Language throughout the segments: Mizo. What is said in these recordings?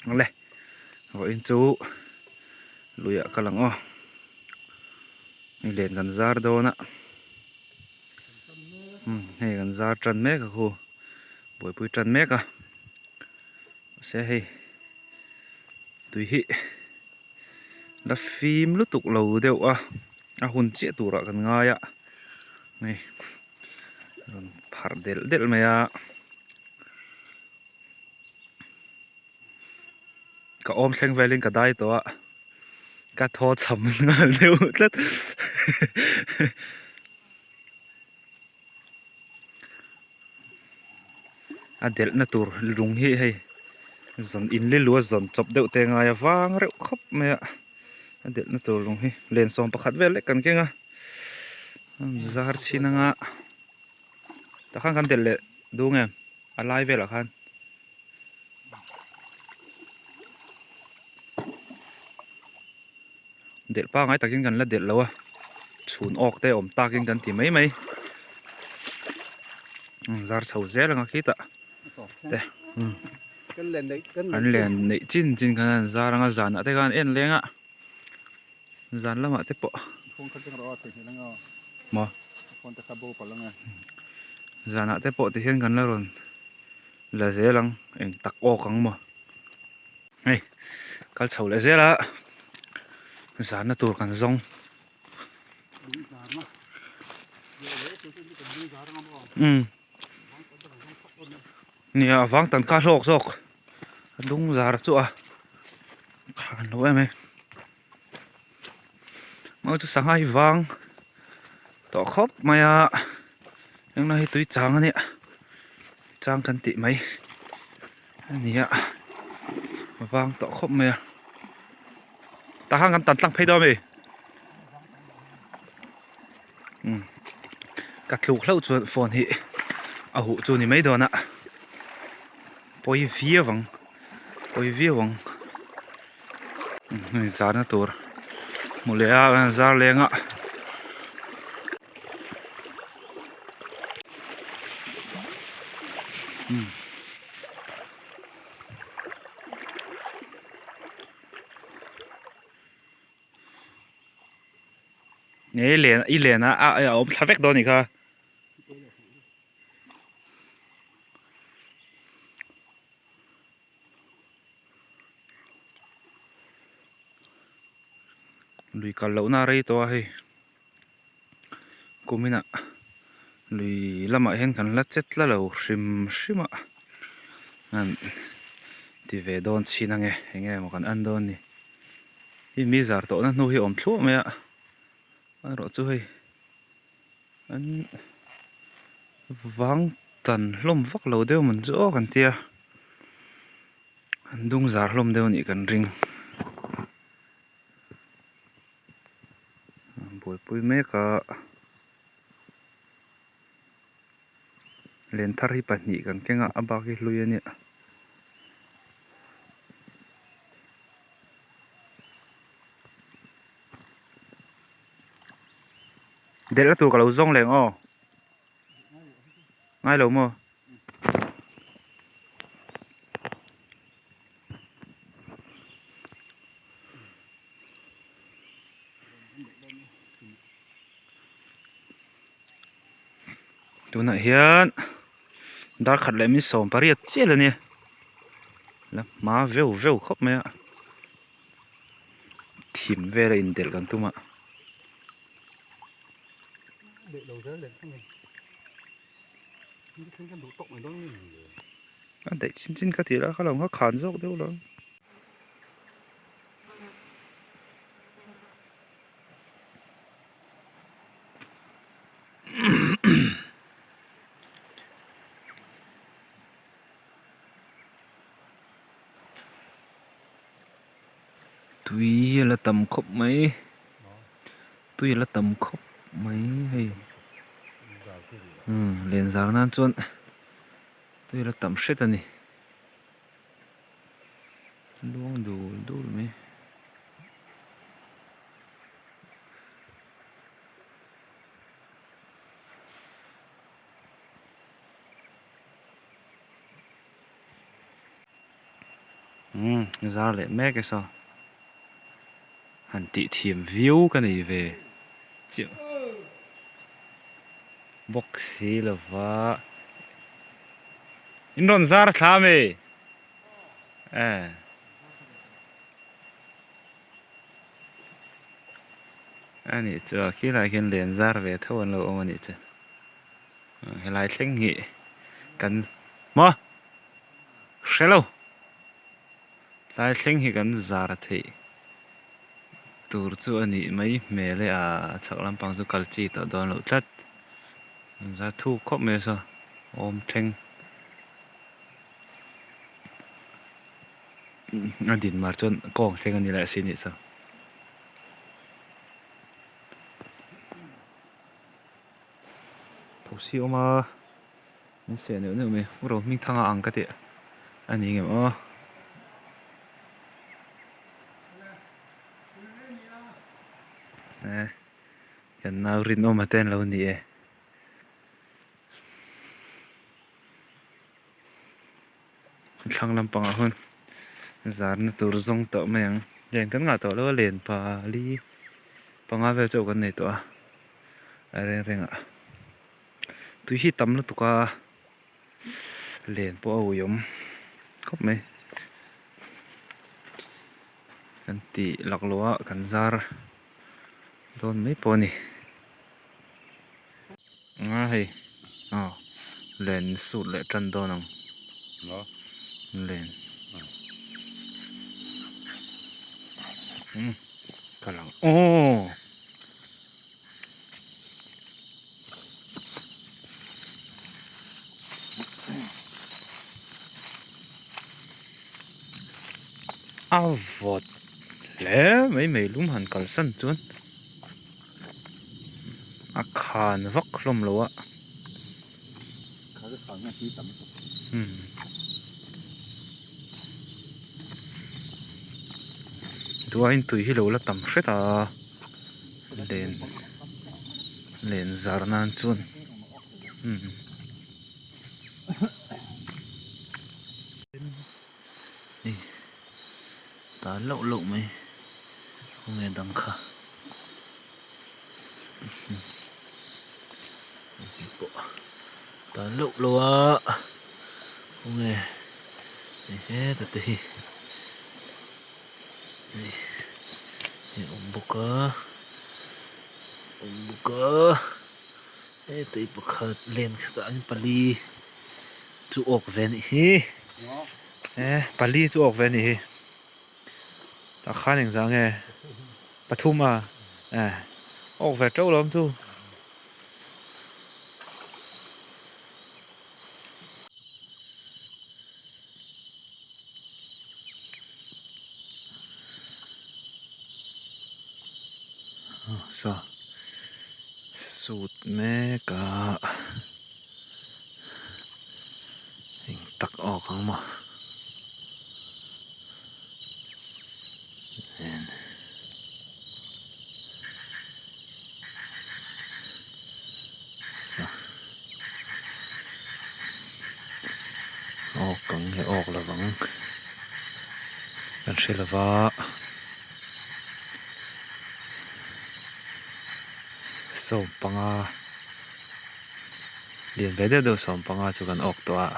Le vawiin chu luiah ka lang aw hei len kan zar dawn a umm hei kan zar tan mek a khu buaipui tan mek a mahse hei tui hi la fim lutuk lo deuh a a hun chiah turah kan ngai a hei rawn pharh delh delh mai a. Ka awm thleng velin ka dai tawh a, ka thaw cham nghal deuh tlat. A delhna tur lung hi hei zawn in lilu a zawn chawp deuh te ngai a vang reuh khawp mai a, a delhna tur lung hi len sawm pakhat vel lek kan keng a, zar chhin anga tah khan kan delh leh dung em. A lai velah khan delh pangai takin kan la delh lo a chhun awk te awm takin kan ti mai mai zar chho zel anga khitah te an len neih chin chin khan an zar anga zanah te khan en leng a zan lamah te pawh maw zanah te pawh ti hian kan la rawn la zel ang eng tak awk ang maw hei kal chho leh zel a zanna tur kan zawng umm nia a vang tan kha hlawk zawk a dung zar chu a khan lo em e. Mau chu sangha hi vang tawh khawp mai a englo hi tui chang a nia chang kan tih mai a ni a vang tawh khawp mai a tah khan kan tan tlang phei dawn a mi umm ka tluk hlauh chuan phone hi a huh chu a ni mai dawn a pawi viau ang pawi viau ang. Hei zarna tur hmu leh a zar leng a. I len i len a a awm thla vek dawn a nih kha. Lui kal lohna a rei tawh a hei kuminah lui lamah hian kan la che tla lo hrim hrim a an ti ve dawn chhin ange eng nge maw kan en dawn ni hei mi zar tawhna hnu hi a awm thluah mai a erawh chu hei an vang tan hlawm vak lo deuh man chu aw kan tia an dung zar hlawm deuh anih kan ring buaipui mek a len thar hi pahnih kan keng a a bak hi hlui a nia. Delh a tur ka lo zawng leh ang aw. Ngai lo maw? Tunah hian dar khat leh min sawm pariat chiah a ni. La hma veu veu khawp mai a. Thim vel a indelh kan tum a. A daih chin chin kha tih lah kha lo kha khan zawk deuh lo. Tui a la tam khawp mai tui a la tam khawp mai hei umm len zar nan chuan tui a la tam hret a ni luang dul dul mai. Umm zar leh mek e saw. Han tih thiam viau ka nei ve chiah bawk si lova. In rawn zar thla a mi? Eh. A nih chu a khilaiah khian len zar ve tho an lo awm a nih chu. Helai thleng hi kan maw hre lo tlai thleng hi kan zar theih tur chu a nih mai hmel e a chhak lampang chu kal chi tawh dawn loh tlat an zar thuk khawp mai a saw awm thleng a din mar chuan kawng thleng a ni leh si a nih chu. Thosi awm a min seh neuh neuh mai ro hming thanga ang ka tih a ni ngem aw. Eh kan nau rinawma te an lo ni e. Thlang lampangah hun zarna tur zawng tawh mai ang. Len kan ngah tawh lo a len pali panga vel chauh kan nei tawh a a reng rengah tui hi tam lutuk a len pawh a ui awm khawp mai. Kan tih laklawh a kan zar dawn mai pawh a ni. Nga hei aw len sut leh tan dawn ang len umm ka lang aww. A vawt hle mai mai lum han kalsan chuan. A khan vak hlawm lo a. Duain tui hi lo la tam hret a len len zar nan chuan umm. Ta loh loh mai khawnge dang kha hei pawh ta loh loh a khawnge hei heta te hi hei hei awm bawk a awm bawk a heta hi pakhat len khatah hian pali chu awk ve a nih hi. E pali chu awk ve a nih hi tah khan engzah nge pathum a e awk ve teuh lo awm chu. Saw sut mek a. Eng tak awk ang maw nen awk ang nge awk lo vang kan hre lova sawm panga. Lian ve deuh deuh 15 chu kan awk tawh a,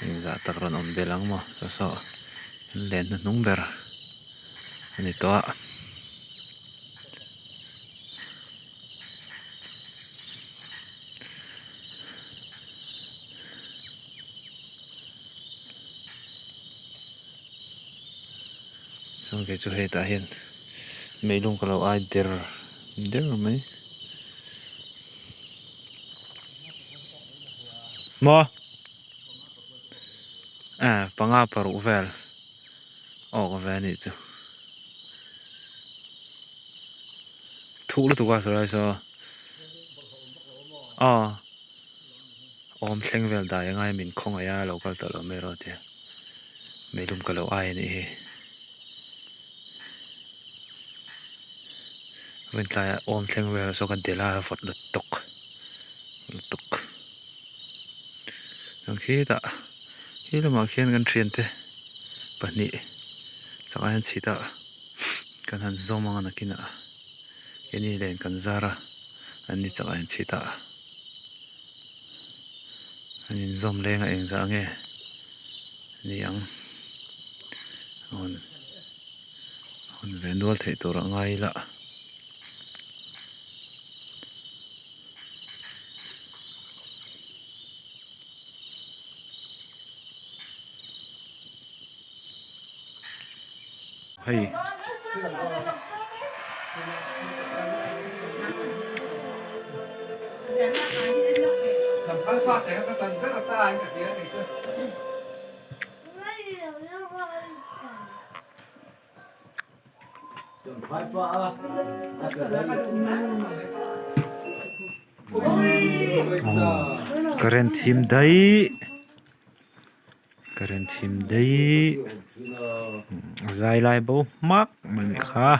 engzah tak rawn awm belh ang maw saw saw an len hnuhnung ber a ni tawh a. Chuan kei chu hetah hian meilung ka lo ai der der mai. Maw? Eh panga paruk vel awk ve anih chu. Thuk lutuk a sawi lai saw. Aw. Awm thleng vel dai angai min khawngaih a lo kal tawh lo mai rawh tia meilum ka lo ai a nih hi. Rintlai ah awm thleng vel saw ka delh a vawt lutuk lutuk. Chuan khitah. He lamah khian kan thiante pahnih chakah hian chhit a kan han zawm ang a nakinah keini len kan zar a an ni chakah hian chhit a an inzawm leng a engzah nge ni ang hawn hawn ve nual theih tur a ngai ila. Hei Current thim daih current thim daih a zai lai bo hmak mai nih kha.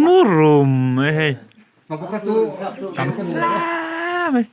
Murum mai hei tam hle mai.